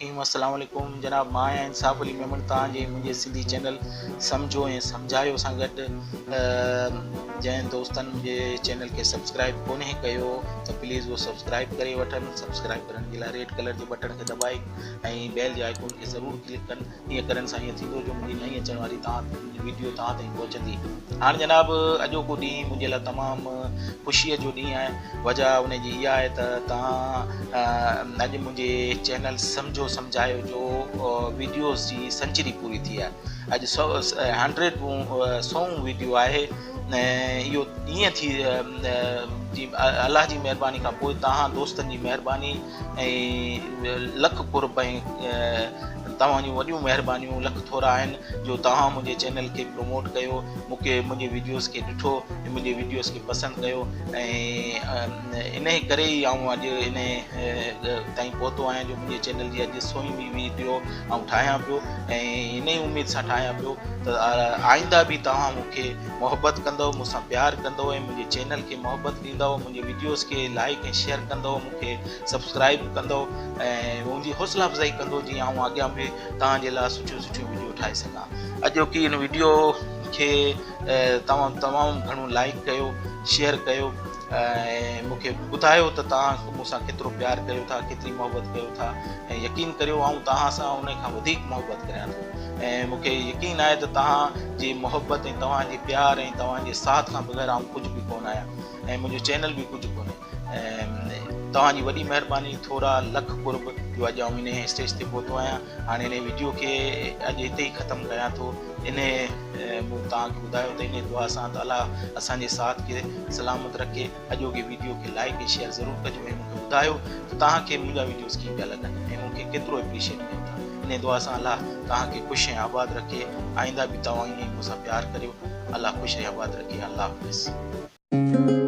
الرحيم السلام عليڪم جناب مان آهيان انصاف علي ميمڻ توهان جي منهنجي سنڌي چينل سمجهو ۽ سمجهايو سان گڏ جنهن دوستن منهنجي چينل کي سبسڪرائب ڪونهي ڪيو ته پليز اهو سبسڪرائب ڪري وٺن. سبسڪرائب ڪرڻ جي لاء ريڊ ڪلر جي بٽڻ کي دٻائي ۽ بيل جي آئيڪون کي ضرور ڪلڪ ڪن. ائين ڪرڻ سان ائين ٿيندو جو منهنجي نئين اچڻ واري توهان ويڊيو توهان تائين پهچندي. هاڻ جناب اڄوڪو ڏينهن منهنجي لاء تمام خوشيء جو ڏينهن آهي. وجه ان جي اها آهي ته توهان اڄ منهنجي چينل سمجهو سمجهايو جو ويڊيوز جي سنچري پوري ٿي آهي. اڄ سو هنڊريڊ سئون ويڊيو آهي ۽ اهو ائين ٿي جي الله جي مهرباني کان پوء توهان دوستن جي مهرباني ۽ لک قرب ۽ توهان جون وڏيون مهربانيون لک ٿورا آهن جو توهان منهنجي چينل کي پروموٽ ڪيو مون کي منهنجي ويڊيوز کي ڏٺو ۽ منهنجي ويڊيوز کي پسند ڪيو ۽ انهي ڪري ئي آئون اڄ انهي تائين پهتو آهيان جو منهنجي چينل جي اڄ سوين ويڊيو آئون ٺاهيان پيو ۽ انهي اميد سان ٺاهيان پيو ته آئنده به توهان مون کي محبت ڪندو مون سان پيار ڪندو ۽ منهنجي چينل کي محبت ڏيندو منهنجي ويڊيوز کي لائڪ ۽ شيئر ڪندو مون کي سبسڪرائب ڪندو ۽ منهنجي حوصلا افزائي ڪندو جيئن آئون اڳيان به توهان جي لاء سٺيون سٺيون ويڊيو ٺاهي سگهان. اڄوڪي ان ويڊيو کي توهان تمام گهڻو لائڪ ڪيو شيئر ڪيو ۽ مون کي ٻڌايو ته توهان مون سان ڪيترو پيار ڪيو ٿا ڪيتري محبت ڪيو ٿا ۽ يقين ڪريو آئون توهان سان ان کان وڌيڪ محبت ڪريان ٿو ۽ مون کي يقين آهي ته توهان جي محبت ۽ توهان جي پيار ۽ توهان جي ساٿ کان بغير آئون ڪجهه به ڪونه آهيان ۽ منهنجو چينل به ڪجهه ڪونهي. ۽ توهان جي وڏي مهرباني ٿورا لک قرب جو اڄ آئون انهي اسٽيج تي پهتو آهيان هاڻي انهي وڊيو کي اڄ هتي ئي ختم ڪيان ٿو انهي مون توهان کي ٻڌايو ته انهي دعا سان ته الله اسان جي ساٿ کي سلامت رکي اڄوڪي وڊيو کي لائڪ ۽ شيئر ضرور ڪجو ۽ مون کي ٻڌايو ته توهان کي منهنجا وڊيوز ڪيئن پيا لڳن ۽ مون کي ڪيترو اپريشيٽ ڪيو ٿا انهي دعا سان الله توهان کي خوش ۽ آباد رکي آئنده به توهان ائين ئي مون سان پيار ڪريو الله خوش ۽ آباد رکي الله حافظ.